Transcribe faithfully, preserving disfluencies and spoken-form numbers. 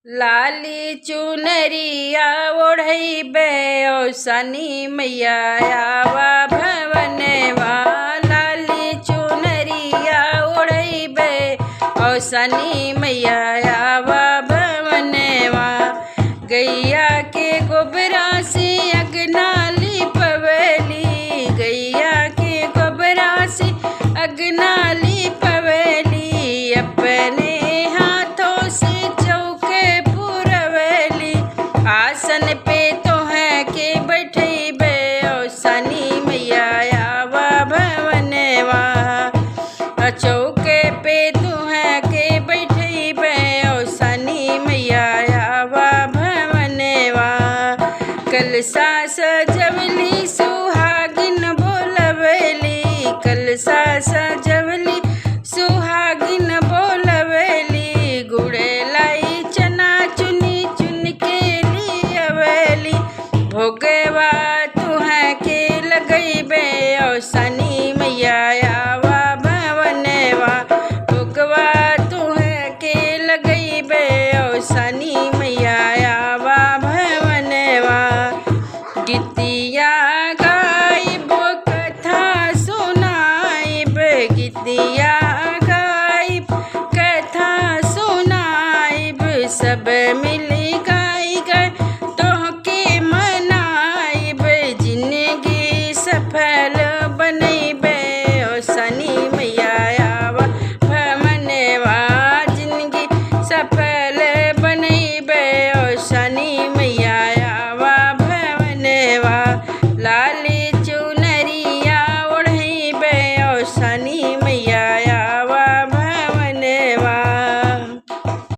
लाली चुनरिया ओढ़इबे औसनी मैया आवा भवनवा, लाली चुनरिया ओढ़इबे औसनी मैया आवा भवनवा। गैया के गोबरा से अगना लिपवली, गैया के गोबरा से अगना लिपवली, अपने हाथों से चौके पुरवली। आसन पे तोहके बैठइबे औसनी मैया आवा भवनवा, चौके पे तोहके बैठइबे औसनी मैया आवा भवनवा। कलसा सजवली सुहागिन बोलवली, कलसा सजवली सुहागिन बोलवली। गुड़े लाई चना चुनी चुन के लियवली। भोगवा तोहके लगइबे औसनी मैया आवा भवनवा, भोगवा तोहके लगइबे औसनी मैया आवा भवनवा। गीतिया गाइब कथा सुनाइब, गीतिया गाइब कथा सुनाइब, सब मिली